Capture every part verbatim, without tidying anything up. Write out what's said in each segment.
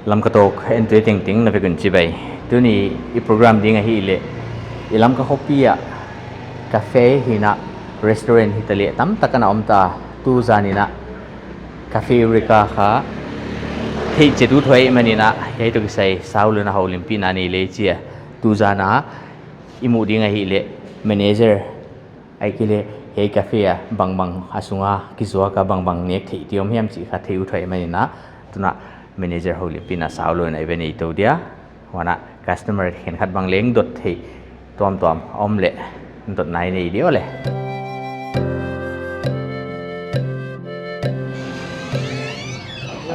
Lamka Talk entute tengteng na vek un chibai. Tuni i program ding ahihleh, i Lamka khopi ah cafe hi'n a restaurant hitaleh tamtak ana om ta, tuzan in a Cafe Eureka kha theih chet ut huai manin a, hiai toh kisai Saulun a houlimpihna nei leh chia. Tuzan a i muh ding ahihleh manager, ahihkeileh hiai cafe a bangbang a sunga kizuak a bangbang nek theih te om hiam chih kha theih ut huai manin a, tuna manager houlimpihna Saulun a i va nei tou dia. Huan a customer khenkhat bang leng dot theih tuamtuam om leh dotna i nei di aw le.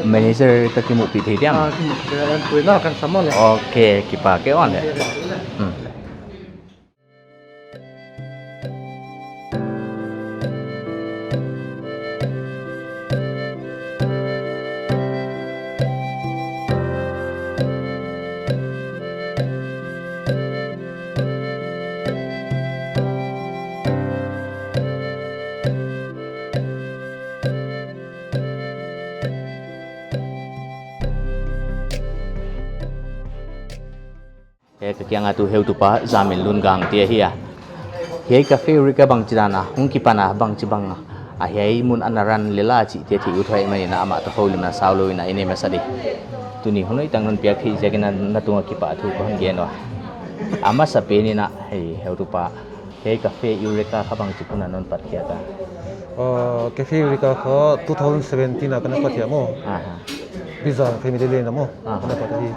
Manager ka kimuhpih thei diam? Ah, kimuhpih thei, an tuina kan sam aw le. Ok, kipak e aw le. Hmm. Hiai ka kiang a tu heutupa Zaminlun Gangte ahi a. Hiai Cafe Eureka bangchidan a hong kipan a, bangchibang a hiai mun ana run lel a chih te theih ut huai manin a, amah toh houlimna Saulun a i nei masa di. Tuni hun hoih tak non piak theih ziakin na tunga kipahthu kon gen ua. A masapen in a, hei, heutupa, hiai Cafe Eureka kha bangchi hun a non pat khiak a? Ah, Cafe Eureka kha two thousand seventeen a ka na pat hi a maw. Aha. Bizang family leh na maw. Aha. Ka na pat hi.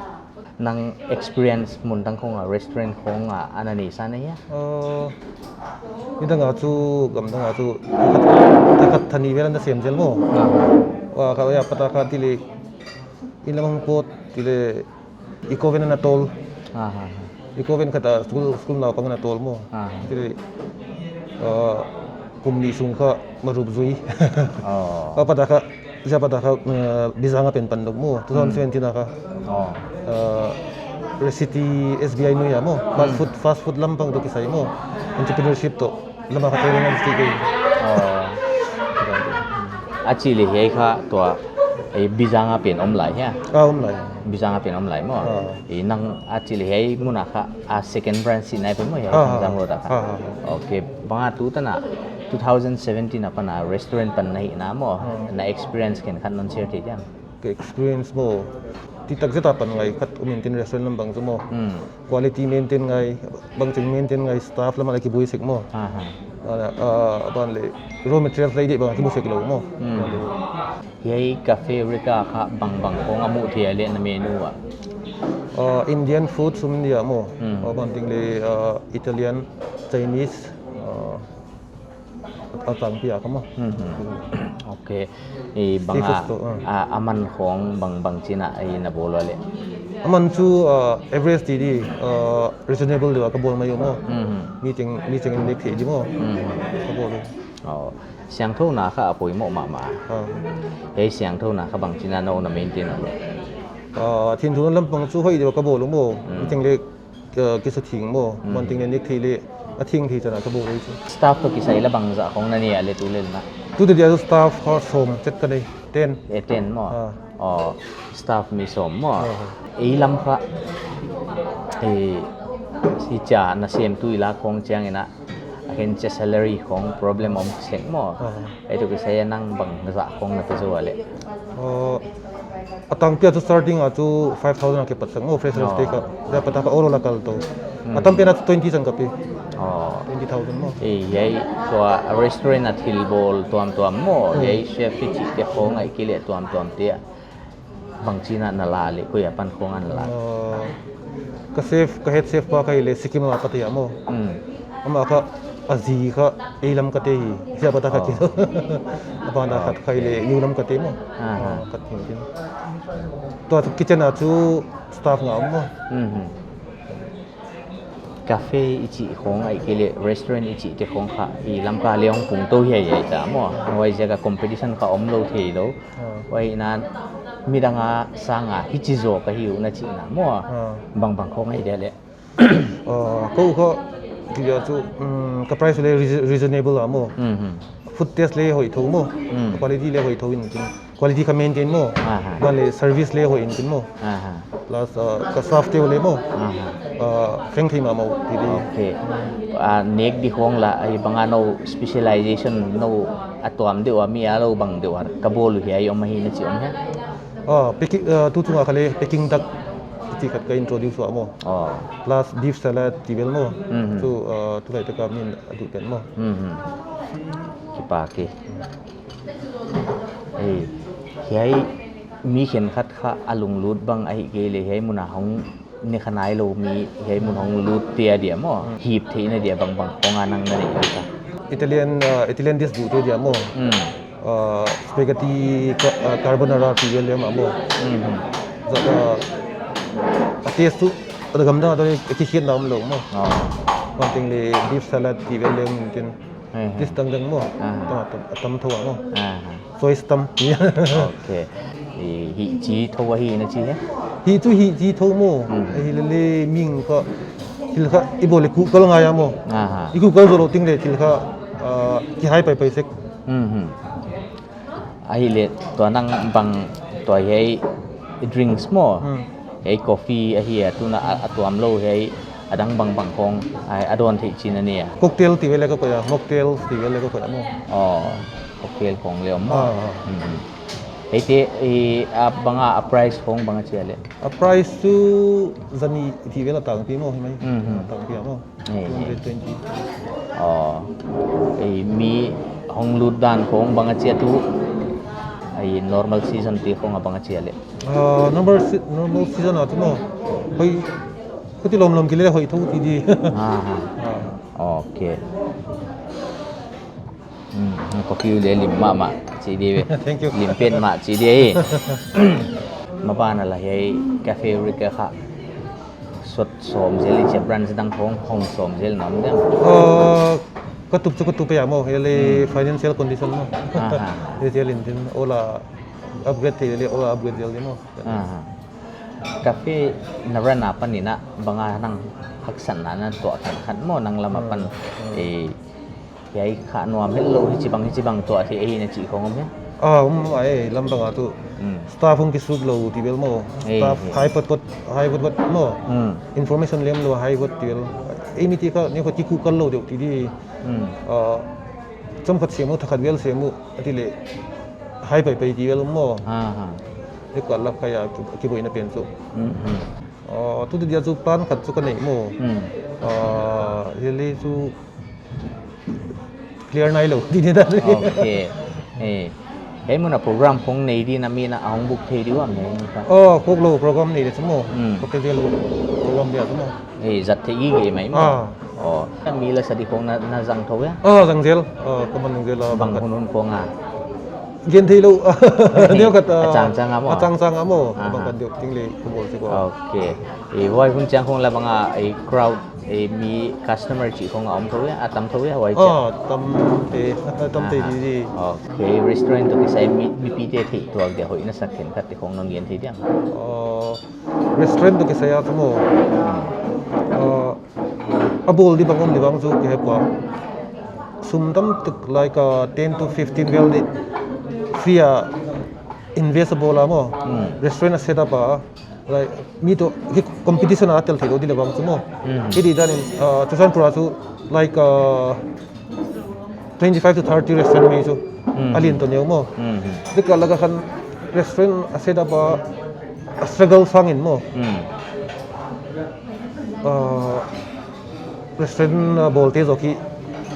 Nang experience mun dang khong a, restaurant khong a ana neisa na hia? Ah, nidang a chu, gamdang a chu, thakhat, thakhat thani vel ana sem zel maw. Ah. Huai kha, huai a pat a kha tileh, inn lam hong pawt, tileh, i coven ana tawl. Ah, ah, ah. I coven khat a school, school naupang ana tawl maw. Ah. Tileh, ah, kum nih sung kha marup zui. Oh. Huai pat a kha, huai pat a kha, eh, Bizang a pen pan dok maw, two thousand seventeen a kha. Oh. Eh, Resiti S B I nuai a maw, fast food, fast food lampang toh kisai maw. Entrepreneurship toh lam a kha training a si kei. Oh. A chih leh hiai kha tua, eh, Bizang a pen om lai hia? Ah, om lai. Bizang a pen om lai maw. Ah. Eh, nang a chih leh hiai mun a kha, a second branch si nai pen maw hiai, ah, Thangzang Road a kha. Ah, ah, ah. Ok, bang a tu tan a two thousand seventeen apan a restaurant pan na hihna maw, ah, na experience khenkhat non share thei diam? Ka experience maw, ti tak zet a pan ngai khat om in tin restaurant lam bang chu maw. Hmm. Quality maintain ngai, bangching maintain ngai, staff lam a leh kibuai sek maw. Aha. Ah, ah, aban leh raw materials leh i deih bang kimu sek lou maw. Hmm. Hiai Cafe Eureka kha bangbang khong a muh theih a leh na menu a? Ah, Indian food sum dia maw. Hmm. Ah, banting leh, ah, Italian, Chinese, ah, a tangpi a kha maw. Hmm, hmm. Ok. I bang a, seafood toh, ah, a, a man khong bang, bangchi'n a i na bawl ua leh? A man chu, ah, average ti di, ah, reasonable deuh a ka bawl mai uh maw. Hmm, hmm. Mi teng, mi teng in nek theih di maw. Hmm. Ka bawl uh. Oh, siangthouna kha a poimoh mahmah. Ah. Hiai siangthouna kha bangchi'n a nou na maintain ua leh? Ah, thinthu lampang chu hoih deuh a ka bawl uh maw. Hmm. Mi teng leh, ah, kisa thing maw. Hmm. Banting leh nek theih leh, a thing theih chiang a ka bawl uh chu. Staff toh kisai leh bangzah khong na nei a leh tu lel na? Tu te dia chu staff kha sawm chet ka nei, ten. Eh, ten maw? Ah. Oh, staff mi sawm maw? Ah. Ei lam kha, eh, hichia na sem tu i la khong chiang in a, a khenchia salary khong problem om sek maw? Ah. Ei tu kisai a nang bangzah khong na pe zou a leh? Ah, a tangpi a chu starting a chu five thousand a kipat sak maw, freshers te kha. Oh. Huai pat a kha overall a kal tou. Hmm. A tampen a chu twenty chan ka pe. Oh. Twenty thousand maw. Eh, hiai, tua restaurant a thil bawl tuamtuam maw, hmm, hiai chef i chih te khong ahihkeileh tuamtuam te a, bangchi'n a na la leh, koi apan khong a na la? Ah, ka chef, ka head chef pa kha i leh Sikkim a pat hi a maw. Hmm. Amah kha, a zi kha, ei lam kate hi, huai pat a kha, oh, ki. Aban a khat kha i leh, U lam kate maw. Ah, ah. Ah, khat hi tin. Tua kitchen a chu staff nga om maw. Hmm, hmm. Cafe i chih khong ahihkeileh restaurant i chih te khong kha i Lamka leh hong pung tou hiaihiai ta maw. Huaiziak a competition kha om lou thei lou. Ah. Huai in a midang a sang a hichi zaw ka hi uh na chihna maw. Ah. Bangbang khong ahi dia leh? Ah, kou kha, ki dia chu, um, ka price leh reas-, reasonable a maw. Mhm. Food taste leh hoih thou maw. Mm. Quality leh hoih thou in tin. Quality kha maintain maw. Aha. Ban leh service leh hoih in tin maw. Aha. Plus, uh, ka staff te uh leh maw. Aha. Uh, feng thei mahmah uh ti di. Okay. Ah, nek di khong lah, hiai bang a nou specialization nou a tuam deuh a mi a lou bang deuh a ka bawl uh hiai om ahi na chi om hia? Ah, packing, uh, tu chunga kha leh packing tak chi khat ka introduce ua maw. Oh. Plus beef salad ti vel maw. Mhm. So, uh, tulai tak a min a duh pen maw. Mhm. Kipak e. Ei, hiai mi khenkhat kha a lunglut bang ahihkeileh hiai mun a hong ne kha nailou mi hiai mun hong lut te a dia maw. Hmm. Hip theihna dia bangbang khong a nang na neih di kha? Italian, uh, Italian dish duh te dia maw. Hmm. Uh, spaghetti ca-, uh, carbonara ti vel leh maw. Hmm. Zat, uh, a taste tu, a gam dang a tu leh a kikhiatna omlou maw. Oh. Bangteng leh beef salad ti vel leh mun tin. He, he. Taste dangdang maw. Ah. Tam, tam, tam thou a maw. Ah. Choice tam. Okay. I, hih chi thou ahi na chi hia? Hih chu hih chi thou maw. Hmm. Ahihleh leh mihing kha thil kha i bawl leh kuhkal ngai a maw. Aha. I kuhkal zoulou teng leh thil kha, ah, kihai paipai sek. Hmm, hmm. Ahihleh tua nang bang tua hiai drinks maw. Hmm. Hiai coffee ahi a, tuna a, a tuamlou hiai a dang bangbang khong a, a dawn theih chi'n a nei a? Cocktail ti vel leh ka koih a, mocktails ti vel leh ka koih a maw. Oh, cocktail khong leh om maw. Ah, ah. Hmm, hmm. Hiaite, eh, a bang a, a price khong bang a chi a leh? A price chu zanih ti vel a tangpi maw, hi mai. Hmm, hmm. A tangpi a maw. Ni, ni. Two hundred twenty. Oh. Ei, mi hong lut dan khong bang a chi a tu. Ei, normal season te khong a bang a chi a leh? Ah, normal se-, normal season a tu maw. Hoih, kati lawmlawm kei leh hoih thou ti di. Ah, ah. Ah. Okay. Hmm, coffee leh lim mahmah chi di ve. Thank you. Lim pen mah chi di. Maban a lah hiai Cafe Eureka kha sawt sawm zel i chi a, branch dang khong hong sawm zel na om diam? Uh, ka tup chu ka tup e a maw, hiai leh, hmm, financial condition maw. Aha. Hiai zel in tin, ola upgrade thei leh, ola upgrade zel di maw. Aha. Cafe na run apan in a, bang a nang haksatna na tuah khenkhat maw, nang lam apan, hmm, eh, hiai kha nuam hetlou, hichibang, hichibang tuah theih ahi na chih khong om hia? Ah, um, ai, lam bang a tu. Hmm. Staff hong kisuk lou ti vel maw. Eh, staff eh. Hai vat vat, hai vat vat maw. Hmm. Information lem lou hai vat ti vel. Ei mi ti kha, ni kha kikuhkal lou deuh ti di. Hmm. Ah, chomkhat sem uh, thakhat vel sem uh, a ti leh hai paipai ti vel maw. Ha, ha. Ei ka lak kha a ki, kiboina pen chu. Hmm, hmm. Ah, tu dia chu plan khat chu ka nei maw. Hmm. Ah, hiai leh chu clear nailou di ni dan. Okay. Eh. Hiai mun a program khong nei di na mi na a hong book thei di uam nei ni ka? Oh, khawk lou program nei di chu maw. Hmm. Khawk lou program dia chu maw. Eh, zat theih gige mai maw. Ah. Oh, mi la sa di khong na, na zang thou hia? Ah, zang zel. Ah, ka man zang zel a. Bang hun hun khong a? Gen theilou. Ni khat, ah, a chang chang a maw. A chang chang a maw. Aha. Bang khat deuh ting leh ka bawl sek ua. Okay. Eh, huai hun chiang khong lah bang a, eh, crowd, eh, mi customer chih khong a om thou hia, a tam thou hia, huai chiang? Ah, tam te, tam te di di. Aha. Okay, restaurant toh kisai mi, mipi te theih tuak dia hoihna sak khenkhat te khong non gen thei diam? Ah, restaurant toh kisai a chu maw. Hmm. Ah, a bawl di bang om di bang chu ka he pua. Sum tam tuk, like, uh, ten to fifteen vel di free a invest a bawl a maw. Hmm. Restaurant a set up a, like, mi toh, hi competition a tel theilou di leh bang chu maw. Hmm. Hi di dan in, uh, Churachandpur a chu, like, uh, twenty-five to thirty restaurant mai chu. Hmm. A lian toh neu maw. Hmm. Di ka lak a khan restaurant a set up a, a struggle sang in maw. Hmm. Ah, restaurant, ah, bawlte zaw khi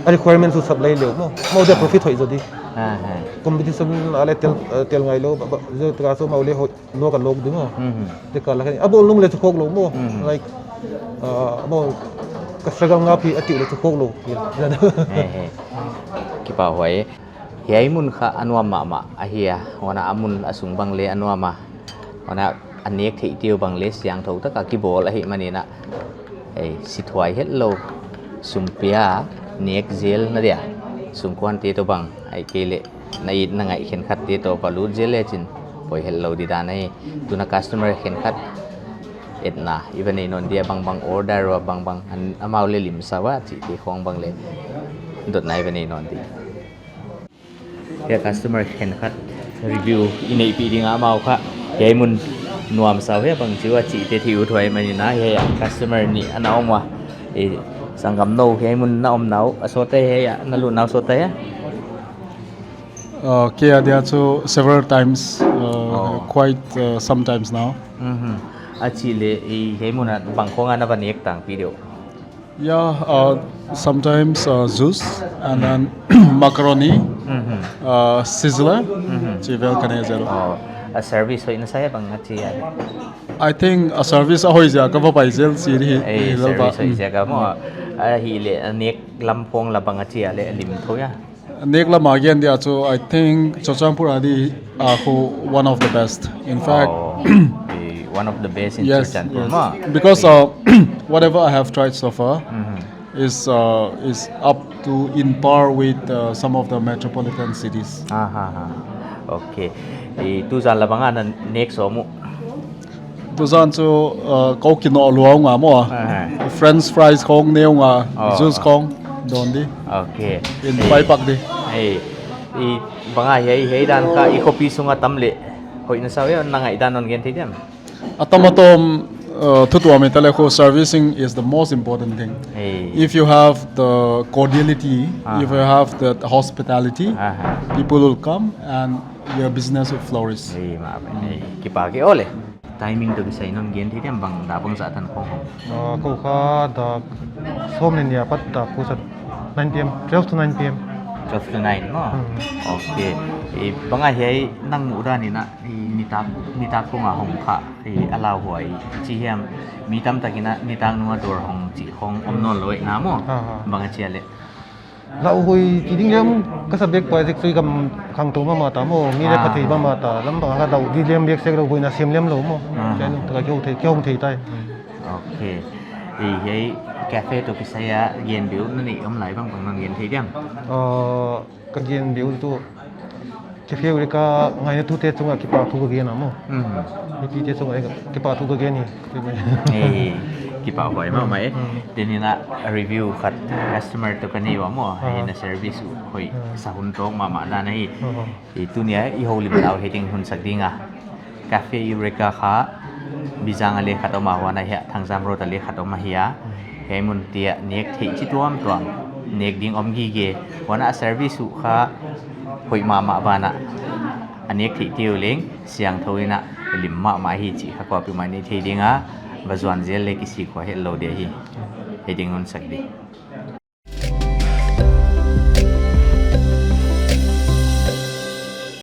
a requirement chu supply leh maw. Amau dia profit hoih zaw di. Ah, ah. Competition a leh tel, ah, tel ngai lou, ba, ba, zia tak a chu amau leh hoih lou ka lawk di maw. Mhm. Te ka lak a khan a bawl nung leh chu khawk lou maw. Mhm. Like, ah, amau ka struggle ngap hi a ti uleh chu khawk lou. Eh, eh. Kipahhuai. Hiai mun kha a nuam mahmah ahi a, huan a mun a sung bang leh a nuam a, huan a nek theihte uh bang leh siangthou tak a kibawl ahihman in a, ei, sithuai hetlou, sum pia nek zelna dia, sungkuante toh bang, ahihkeileh na it na ngaih khenkhatte toh va lut zel lechin poi hetlou di dan ahi. Tuna customer khenkhat etna i va nei nawn dia, bangbang order ua, bangbang an, amau leh limsak ua chihte khong bang leh dotna i va nei nawn di. Hiai customer khenkhat Review i neihpih ding a amau kha. Hiai mun nuam sa uh hia bang chi ua chihte thei ut huai manin a, hiai a customer nih ana om ua. E, sanggamnou hiai mun na omna uh a sawt hia, hiai a na lutna uh sawt hia? Uh, kei a dia chu several times, uh, Oh. quite, uh, sometimes now. Mhm. A chih leh, e, hiai mun a bang khong a na va nek tangpi diam? Yeah, uh, sometimes, uh, juice and then macaroni, Mhm. uh, sizzler, Mhm. chih vel ka ne zel. Oh, a service hoih na sa hia bang a chi a? I think a service a hoih ziak a ka va pai zel chi di hi, Eh, hi lel ba. service hoih Mm. ziak a maw. A hi leh, a nek lam khong la bang a chi a leh lim thou hia? Nek lam a gen dia chu, I think Churachandpur a di, uh, khu one of the best. In fact, Oh, eh, one of the best in Yes, Churachandpur yes. maw. Because, Eh. uh, whatever I have tried so far Mhm. is, uh, is up to in par with, uh, some of the metropolitan cities. Ha, ha, ha. Okay. Eh, tuzan la bang a na nek sawm uh? Tuzan chu, uh, kou kinoh lua ung a maw. Aha. French fries khong ne ung a, Oh, juice oh. khong dawn di. Okay. In Eh, Paipak di. Eh, i bang a hiai, hiai dan kha i khopi sung a tam leh hoih na sa uh hia, na ngaihdan hon gen thei diam? A tam a tawm, uh, thu tuam i ta leh khu servicing is the most important thing. Eh. If you have the cordiality, Aha. if you have the hospitality, Aha. people will come and your business will flourish. Eh, ma, eh, kipak e. Ole. Timing toh kisai in hon gen thei diam bang dak bangzah tan khong? Ah, kou kha dak sawm leh nih apat dak kou sat nine P M, twelve to nine P M. Twelve to nine maw? Hmm. Okay. Eh, bang a hiai nang muhdan in a, eh, nitak, nitak khong a hong kha, eh, a lauhuai chi hiam, mi tamtak in a nitak nung a dawr hong chih khong om nawn lou na maw? Ha, ha. Bang a chi a leh. Lauhuai chi ding leng ka sa bek pah, zek sui gam khangtou mahmah ta maw, mi leh Ah. kha thei mahmah ta, lam bang a ka lau di leng bek sek, lauhuai na sem lem lou maw. Ah. Kei nung taka kei hong thei, kei hong thei tai. Okay. Eh, hiai cafe toh kisai a gen beh uh na neih om lai bang bang na gen thei diam? Ah, ka gen beh uh tu, Cafe Eureka ngaina tute chunga kipahthu ka gen a maw. Mhm. Mipite chunga kipahthu ka gen hi. Eh, kipahhuai mahmah e. Mm. Tuni in a review khat customer toh ka nei ua maw. Ah. Eh, na service uh hoih Ah. sa hun tawk mahmah dan ahi. Ah. Eh, tuni a i houlimna uh hiai teng hun sak ding a. Cafe Eureka kha Bijang a leh khat om a, huan a hiai Thangzam Road a leh khat om ahi a. Hiai mun te ah nek theih chi tuamtuam, nek ding om gige. Huan a service uh kha hoih mahmah banah, a nek theihte uh leng siangthou in a lim mahmah hi chih kha kuapeuhmah in i thei ding a, va zuan zel leh kisik khua hetlou di hi. Hiai teng hun sak di.